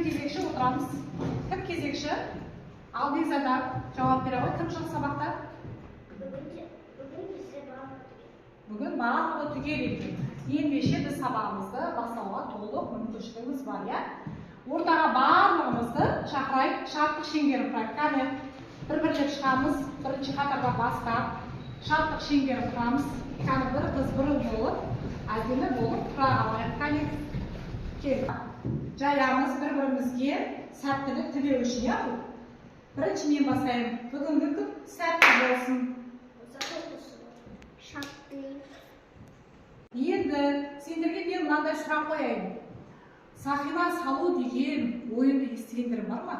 кезекші? Отырамыз. Кім кезекші? Ал Бекзада жауап бере ғой. Кім жоқ сабақта? Бүгін бізде барлығы түгел. Бүгін барлығы түгел екен. Ендеше біз сабағымызды бастауға толық мүмкіншілігіміз бар, иә? Ортаға барлығымызды шақырайық, шарттық шеңберін құрайық. Кәне, бір-бірлеп шығамыз, бірінші қатардан бастап шарттық шеңберін құрамыз. Кәне, бір қыз бір ұл болып, әдемі болып тұра қалайық. Кәне, кел. Жаямыз бір-бірімізге сәттілік тілеу үшін, иә бұл? Бірінші мен бастаймын. Бүгінгі күн сәтті болсын. Енді сендерге мен мынандай сұрақ қояйын. Сақина салу деген ойынды естігендер бар ма?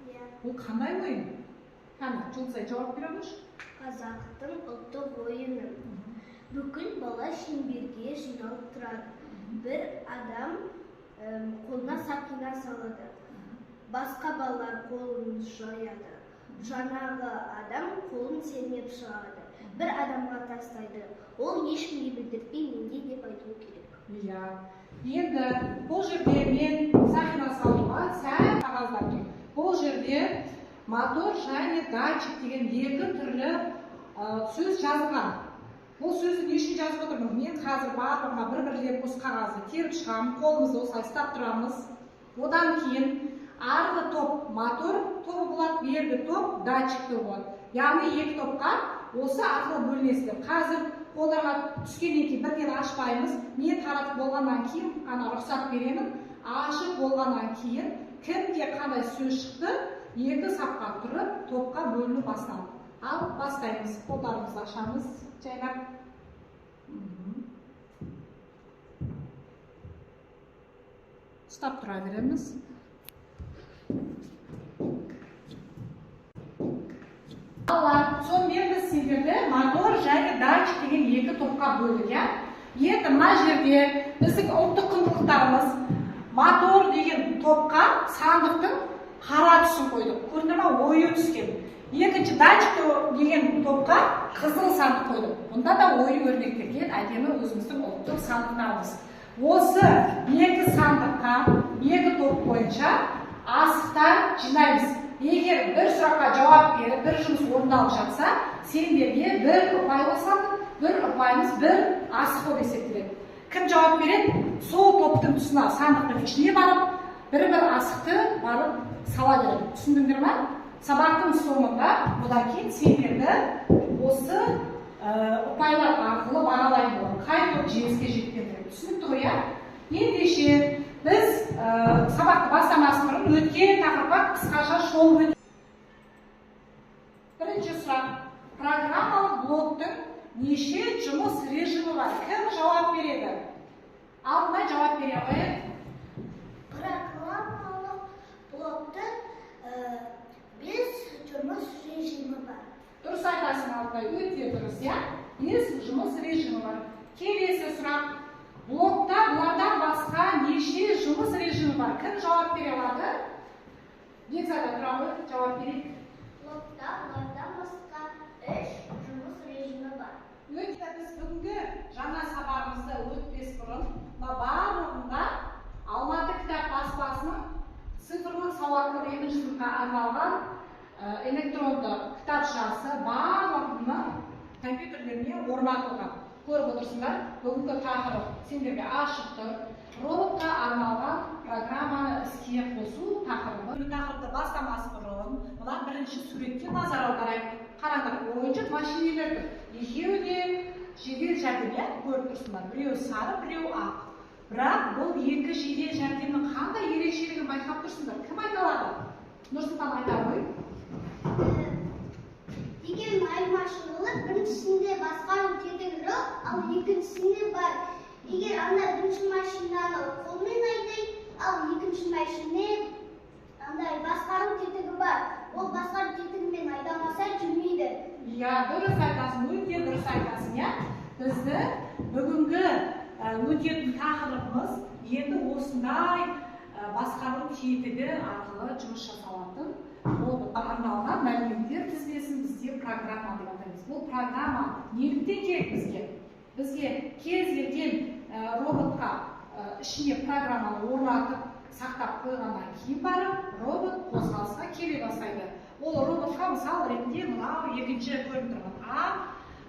Иә. Бұл қандай ойын? Кәне, Жұлдызай жауап бере қойшы. Қазақтың ұлттық ойыны. Бүкіл бала шеңберге жиналып тұрады. Бір адам қолына сақина салады. Басқа балалар қолын жаяды. Жаңағы адам қолын сермеп шығады. Бір адамға тастайды. Ол ешкімге білдіртпей менде деп айтуы керек. Иә. Енді бұл жерде мен сақина салуға сәл қағаздар тұр. Бұл жерде мотор және датчик деген екі түрлі сөз жазылған. Бұл сөзді не үшін жазып отырмын? Мен қазір барлығына бір-бірлеп осы қағазды теріп шығамын, қолымызды осылай ұстап тұрамыз. Одан кейін арғы топ мотор тобы болады, бергі топ датчик тобы болады. Яғни екі топқа осы арқылы бөлінесіздер. Қазір қолдарға түскеннен кейін бірден ашпаймыз. Мен таратып болғаннан кейін ғана рұқсат беремін. Ашып болғаннан кейін кімге қандай сөз шықты, екі сапқа тұрып топқа бөліну басталды. Ал бастаймыз. Қолдарымызды ашамыз жайлап. Ұстап тұра береміз. Балалар, сонымен біз сендерді мотор және датчик деген екі топқа бөлдік, иә? Енді мына жерде біздің ұлттық құндылықтарымыз мотор деген топқа сандықтың қара түсін қойдық. Көрдіңдер ма, ою түскен. Екінші датчик деген топқа қызыл сандық қойдық. Бұнда да ою өрнектелген әдемі өзіміздің ұлттық сандықтарымыз. Осы екі сандыққа, екі топ бойынша асықтар жинаймыз. Егер бір сұраққа жауап беріп, бір жұмыс орындалып жатса, сендерге бір ұпай қосады, бір ұпайымыз бір асық болып есептеледі. Кім жауап береді, сол топтың тұсына, сандықтың ішіне барып, бір-бір асықты барып сала береді. Түсіндіңдер ма? Сабақтың соңында бұдан кейін сендерді осы ұпайлар арқылы бағалайтын боламын. Қай топ жеңіске жеткендігін. Түсінікті ғой, иә? Ендеше біз сабақты бастамас бұрын өткен тақырыпқа қысқаша шолып өтейік. Бірінші сұрақ. Программалық блоктың неше жұмыс режимі бар? Кім жауап береді? Алдына жауап бере қояйық. Программалық блоктың 5 жұмыс режимі бар. Дұрыс айтасың, Алтынай, өте дұрыс, иә? 5 жұмыс режимі бар. Келесі сұрақ. Блокта бұлардан басқа неше жұмыс режимі бар? Кім жауап бере алады? Бекзада тұра ғой, жауап берейік. Блокта бұлардан басқа 3 жұмыс режимі бар. Өте біз бүгінгі жаңа сабағымызды өтпес бұрын, мына барлығында Алматы кітап баспасының цифрлық сауаттылық екінші сыныпқа арналған электронды кітапшасы барлығының компьютерлеріне орнатылған. Көріп отырсыңдар, бүгінгі тақырып сендерге ашық тұр. Роботқа арналған программаны іске қосу тақырыбы. Бүгінгі тақырыпты бастамас бұрын мына бірінші суретке назар аударайық. Қараңдар, ойыншық машинелер тұр. Екеуі де жедел жәрдем, иә? Көріп тұрсыңдар, біреуі сары, біреуі ақ. Бірақ бұл екі жедел жәрдемнің қандай ерекшелігін байқап тұрсыңдар? Кім айта алады? Нұрсұлтан айта ғой. Екеуінің айырмашылығы біріншісінде басқару тетігі жоқ, ал екіншісінде бар. Егер анда бірінші машинаны қолмен айдайды, ал екінші машина андай басқару тетігі бар. Ол басқару тетігімен айдамаса жүрмейді. Иә, дұрыс айтасың, өте дұрыс айтасың, иә? Бізді бүгінгі өтетін тақырыбымыз енді осындай басқару тетігі арқылы жұмыс жасалатын роботқа арналған мәліметтер тізбесін бізде программа деп атаймыз. Бұл программа неліктен керек бізге? Бізге кез келген роботқа ішіне программаны орнатып, Сақтап қойғаннан кейін барып робот қозғалысқа келе бастайды. Ол роботқа мысал ретінде мынау екінші көрініп тұрған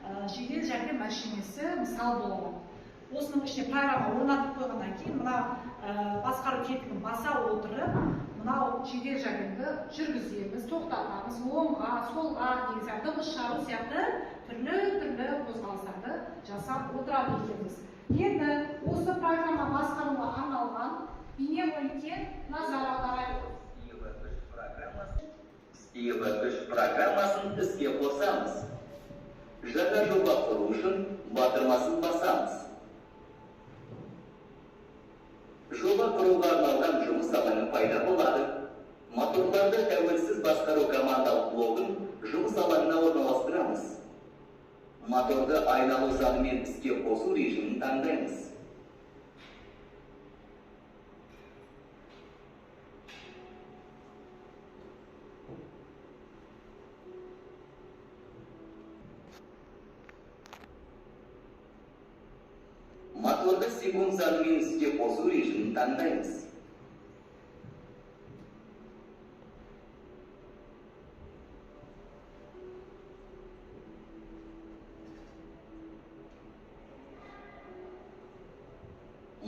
А жедел жәрдем мәшинесі мысал болады. Осының ішіне программа орнатып қойғаннан кейін мына басқару тетігін баса отырып, мынау жедел жәрдемді жүргіземіз, тоқтатамыз, оңға, солға деген сияқты дыбыс шығару сияқты түрлі-түрлі қозғалыстарды жасап отырады екенбіз. Енді осы программа басқаруға арналған бейнероликке назар аударайық. EVA3 программасын іске қосамыз. Жаңа жоба құру үшін батырмасын басамыз. Жоба құруға арналған жұмыс алаңы пайда болады. Моторларды тәуелсіз басқару командалық блогын жұмыс алаңына орналастырамыз. Моторды айналу санымен іске қосу режимін таңдаймыз. Моторды секунд санымен іске қосу режимін таңдаймыз.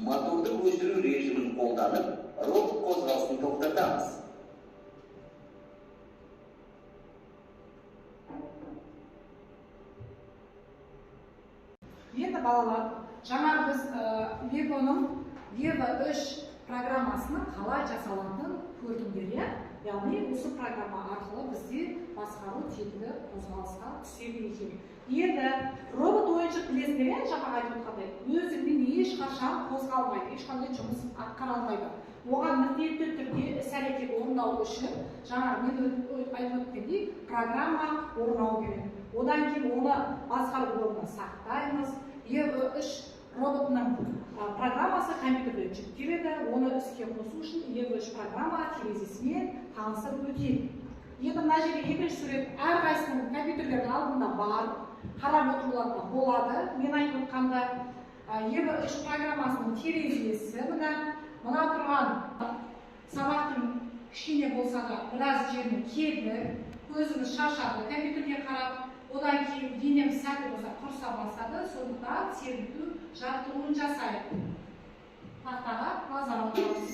Моторды өшіру режимін қолданып, робот қозғалысын тоқтатамыз. Енді балалар, жаңа біз Легоның EVA3 программасының қалай жасалатынын көрдіңдер, иә? Яғни осы программа арқылы бізде басқару тетігі қозғалысқа түседі екен. Енді робот ойыншық білесіздер, иә, жаңа айтып отқандай, өздігінен ешқашан қозғалмайды, ешқандай жұмыс атқара алмайды. Оған міндетті түрде іс-әрекет орындау үшін жаңа мен айтып өткендей программа орнау керек. Одан кейін оны басқару блогына сақтаймыз. EVA3 роботының программасы компьютерде жүктеледі. Оны іске қосу үшін EVA3 программа терезесімен танысып өтейік. Енді мына жерде екінші сурет әрқайсысының компьютерлердің алдында бар, қарап отыруларына болады. Мен айтып отқанда EVA3 программасының терезесі мына тұрған сабақтың кішкене болса да біраз жеріне келдік, көзіміз шаршады компьютерге қарап, одан кейін денеміз сәл болса құрыса бастады, сондықтан сергіту жаттығуын жасайық. Тақтаға назар аударамыз.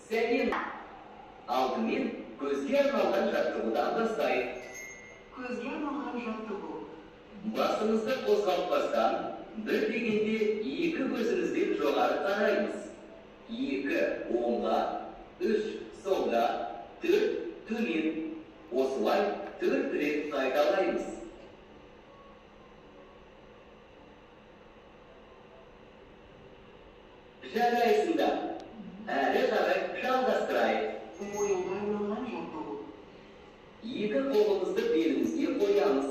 Сәлем. Алдымен көзге арналған жаттығудан бастайық. Көзге арналған жаттығу. Басымызды қозғалтпастан бір дегенде екі көзімізбен жоғары қараймыз. 2 оңға, 3 солға, 4 төмен. Осылай 4 рет қайталаймыз. Жарайсыңдар. Әрі қарай жалғастырайық. Мойынға арналған жаттығу. Екі қолымызды белімізге қоямыз.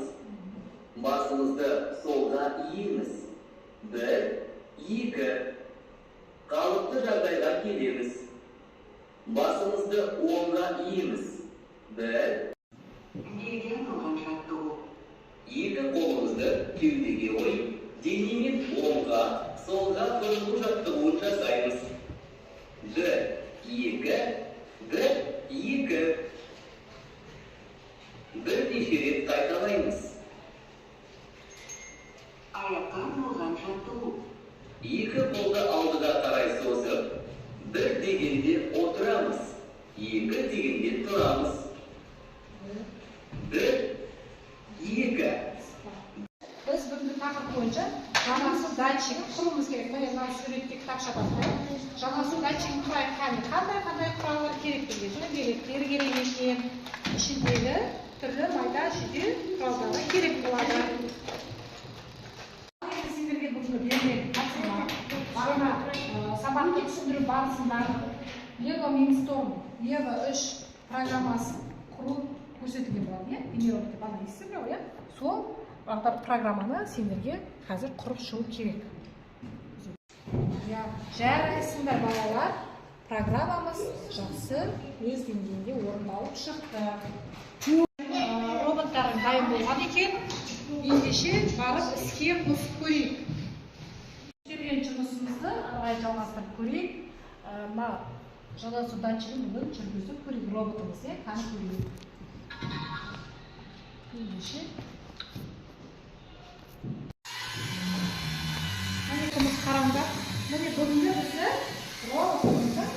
Басымызды солға иеміз. 1, 2. Қалыпты жағдайға келеміз. Басымызды оңға иеміз. 1. Белге арналған жаттығу. Екі қолымызды кеудеге қойып, денемен оңға, солға бұрылу жаттығуын жасаймыз. 1, 2, 1, 2. Бірнеше рет қайталаймыз. Аяққа арналған жаттығу. Екі қолды алдыға қарай созып, 1 дегенде отырамыз, 2 дегенде тұрамыз. 1, 2. Біз бүгінгі тақырып бойынша жанасу датчигін құруымыз керек. Міне мына суретте кітапшада тұр. Жанасу датчигін құрайық. Қане, қандай құралдар керек бізге? Шүберектер керек екен. Ішіндегі түрлі майда шүйде құралдары керек болады. Сендерге бүгінгі берілген тапсырма бағана сабақты түсіндіру барысында Lego Mindstorm EVA3 программасын құру көрсетілген болатын, иә? Бейнероликте бағана естідіңдер ғой, иә? Сол бағдар программаны сендерге қазір құрып шығу керек. Иә, жарайсыңдар балалар. Программамыз жақсы өз деңгейінде орындалып шықты. Роботтарың дайын болған екен. Ендеше барып іске қосып көрейік. қарай жалғастырып көрейік. Мына жылыту датчигін бүгін жүргізіп көрейік роботымыз, иә, қане көрейік. Ендеше міне жұмыс қараңдар. Міне бүгінгі бізді роботымыздың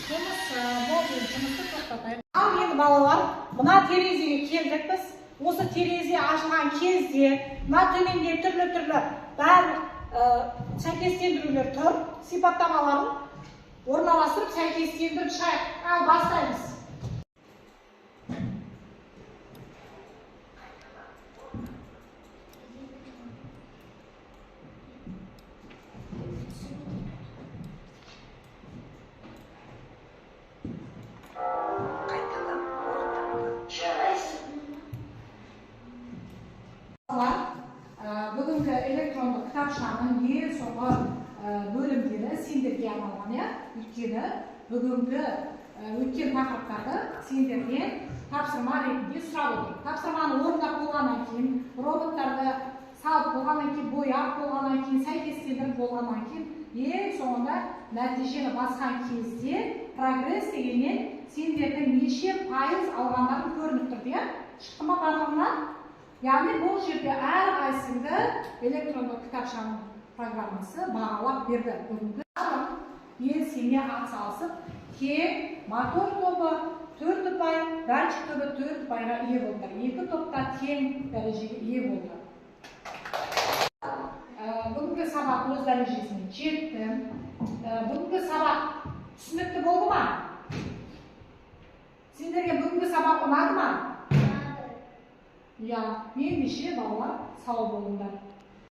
жұмысы болды. Жұмысты тоқтатайық. Ал енді балалар, мына терезеге келдік біз. Осы терезе ашылған кезде мына төменде түрлі-түрлі барлық сәйкестендірулер тұр. Сипаттамаларын орналастырып сәйкестендіріп шығайық. Ал бастаймыз. Бүгінгі электрондық кітапшаның ең соңғы бөлімдері сендерге арналған, иә? Өйткені бүгінгі өткен тақырыптарды сендерден тапсырма ретінде сұрап отыр. Тапсырманы орындап болғаннан кейін, роботтарды салып болғаннан кейін, бояп болғаннан кейін, сәйкестендіріп болғаннан кейін, ең соңында нәтижені басқан кезде прогресс дегеннен сендердің неше пайыз алғандарың көрініп тұрды, иә? Шықты ма барлығынан? Яғни бұл жерде әрқайсыңды электрондық кітапшаның программасы бағалап берді. Бүгінгі белсене атсалысып, тең мотор тобы 4 ұпай, датчик тобы 4 ұпайға ие болдылар. Екі топта тең дәрежеге ие болды. Бүгінгі сабақ өз дәрежесіне жетті. Бүгінгі сабақ түсінікті болды ма? Сендерге бүгінгі сабақ ұнады ма? Иә, ендеше балалар, сау болыңдар.